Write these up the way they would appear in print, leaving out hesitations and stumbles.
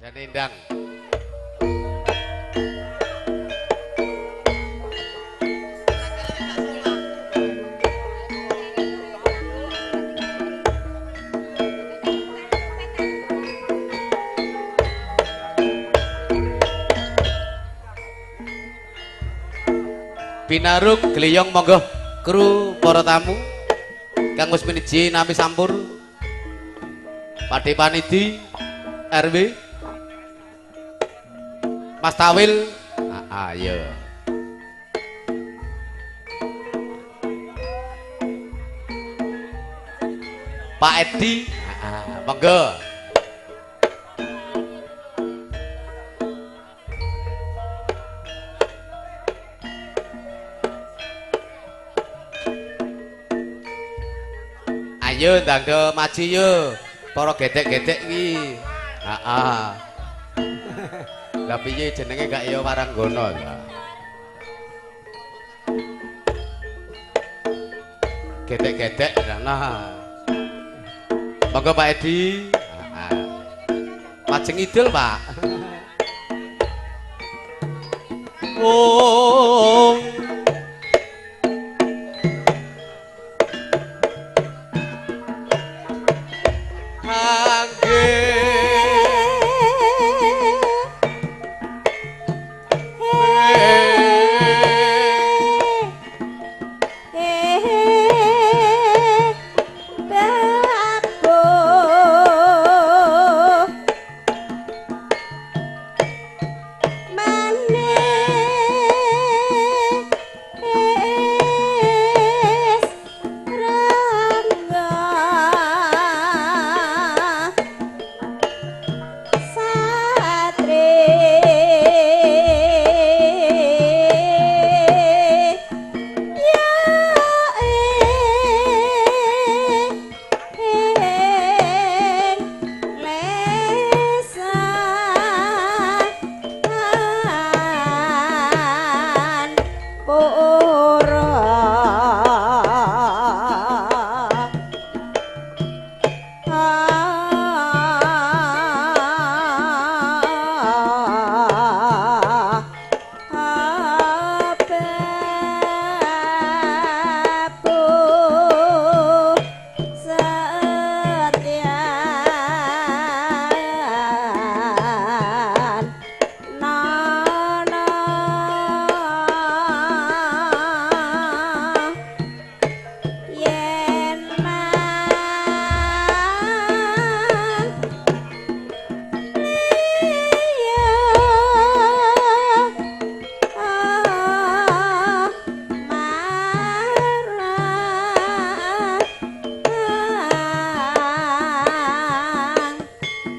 Dan Endang. Binaruk Gliyong monggo kru para tamu kang wis miniji nami sampur Pade Panidi RW Mas Tawil ayo Pak Edi monggo. Ayo ndang do maju yo para gedek-gedek iki. Heeh. Lah piye jenenge gak ya Waranggono ta. Gedek-gedek nah. Monggo Pak Edi. Heeh. Majeng idul, Pak. Wong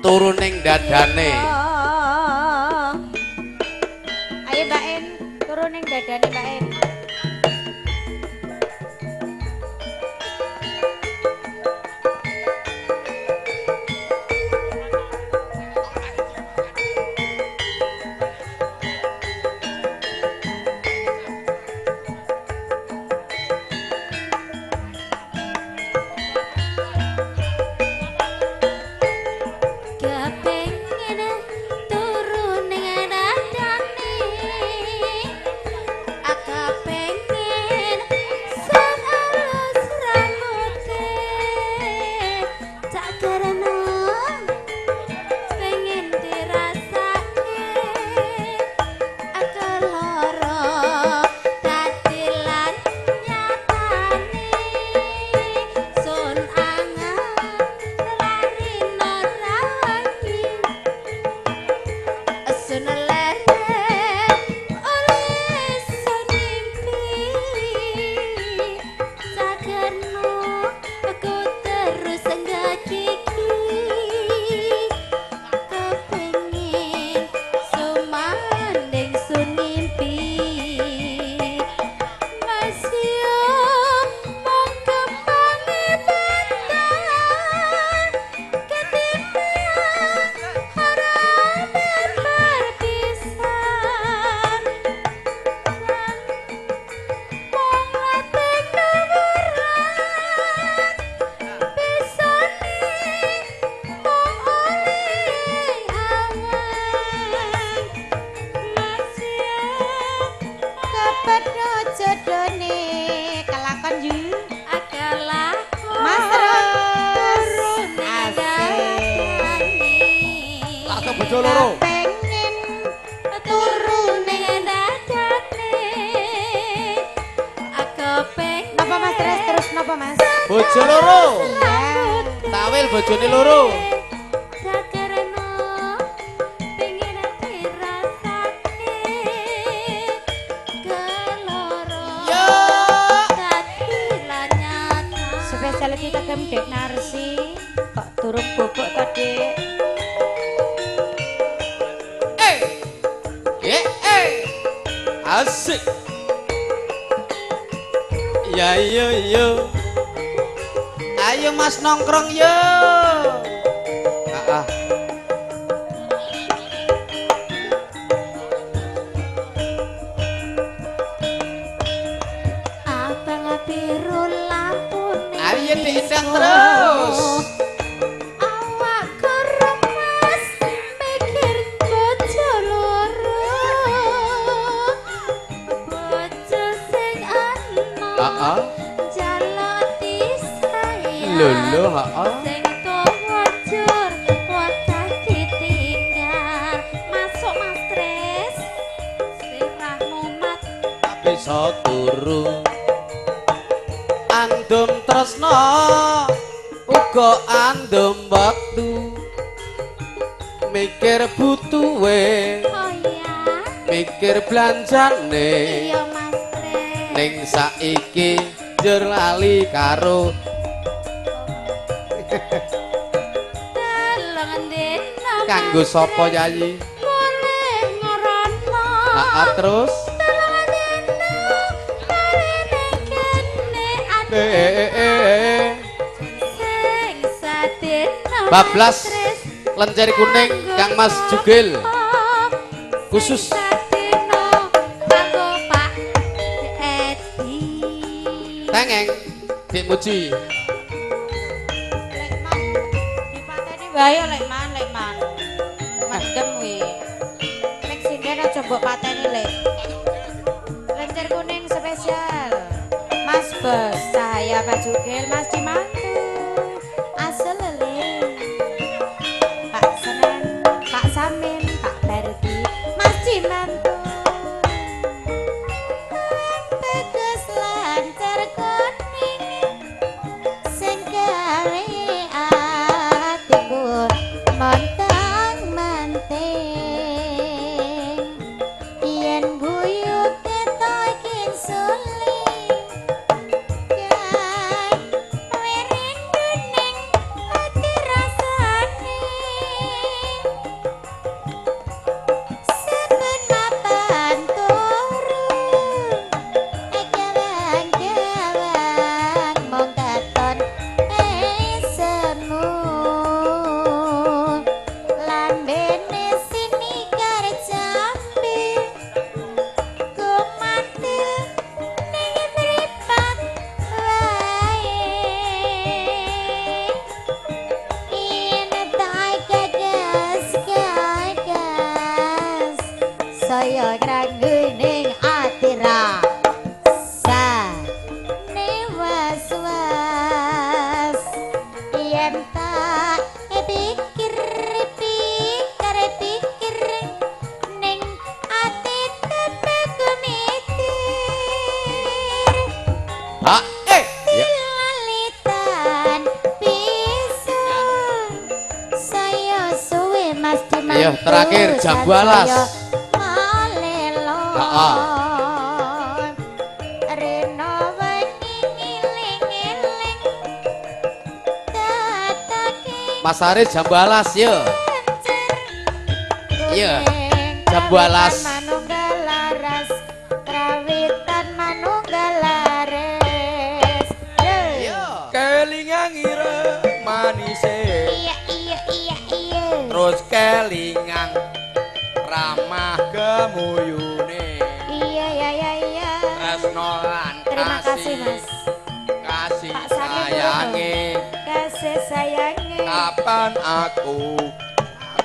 turu ning dadane. Ayo Mbak En, turu ning dadane Mbak En. Turu ning dadane. Aku Entuk bojo loro. Pengen turu ning dadane. Aku pengen. Napa Mas terus terus napa Mas? Bojo loro. Tawil bojone loro. Spesial kita kagem Dek Narsi. Kok durung bobok to, Dek? Asik. Ya yo yo. Ayo Mas nongkrong yo. Ah. Abang biru lampune. Ayo diindang terus. Awak keremas mikir bojo loro. Bojo sing enom. Heeh. Jaluk disayang. Lho lho, heeh. Sing tuwa jur wetah ditinggal. Masuk Mas Tris. Sirah mumat bisa turu. Andum tresno uga andum wektu. Mikir butuhe. Oh iya. Mikir belanjane. Iya Mas Tris. Ning saiki njur lali karo kanggo sapa Yayi? Boleh ngorono. Heeh terus. Telung dina marene kene ati sing sadina Bablas lencer kuning Kang Mas Jugil. Khusus sadina kanggo Pak Edi. Tengeng Dik Muji. Lekman dipateni wae Lekman, Lekman. Mendem kuwi. Nek sinden aja mbok pateni, Lek. Lencer kuning spesial. Mas Bos, saya Pak Jugil, Mas Cimantu. Asal lele. Pak Senen, Pak Samin, Pak Berdi, Mas Cimantu. Bagus lancar kuning sing gawe atiku montang manting yen guyu ketokin suling gawe rindu ning ati rasane saben mapan turu gawang-gawang mung katon esemu lambene sinikar jambe kumatil ning mripat wae yen tak gagas gagas saya kranggu ning ati rasa was-was yen tak pikir pikir pikir ning ati tetep kumitir Ha eh ya. Lalitan bisa saya suwe Mas Dimantu. Ayo, terakhir, jambu alas. Malelo. Heeh. Reno wengi ngiling-ngiling tatake Mas Aris jambu alas yo. Iya. Jambu alas. Manunggal laras, trawitan manunggal lares. Iya. Kelingan ireng manise. Iya iya iya iya. Terus kelingan ramah gemuyune. Iya iya iya iya. Tresno lan Terima kasih Mas. Kasih Pak Samin sayange. Kasih sayange. Kapan aku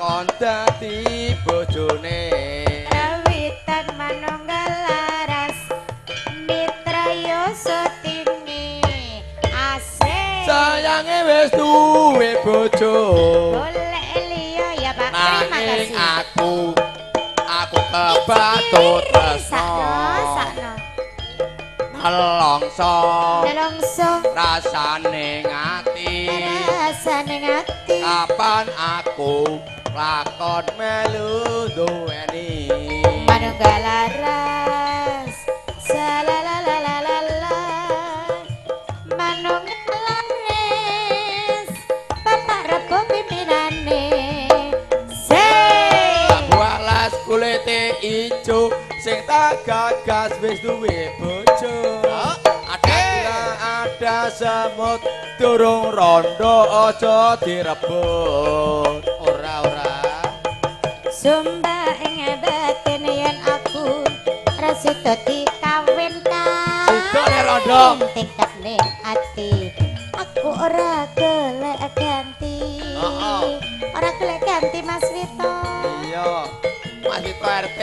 kon dadi bojone? Trawitan manunggal laras, mitra yoso tinggi. Asik. Sayange wis duwe bojo. Golek liya ya Pak. Nanging Nanging aku kebatut tresno. Sakno. Nelongso Nelongso rasane ngati. Rasane ngati. Kapan aku lakon melu duweni. Manunggal laras salalalalala. Manunggal laras Bapak Rebo pimpinane. Walas kulite ijo sing tak gagas wis duwe bojo. Ada gula ada semut durung rondo aja direbut. Ora ora. Sumpah ing batin yen aku ra sida dikawin ka. Sida nek rondo. Tekad ning ati aku ora golek ganti. Ora golek ganti Mas Wito. Iya. Mas Wito RT.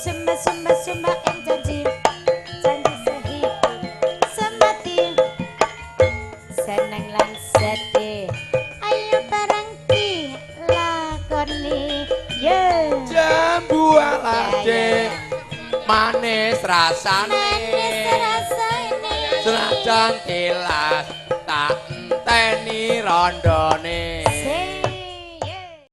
Sumpah sumpah sumpah ing janji janji sehidup semati seneng lan sedih ayo bareng dilakoni. Yo Jambu alas manis rasane. Manis rasane. Senajan tilas tak enteni rondone.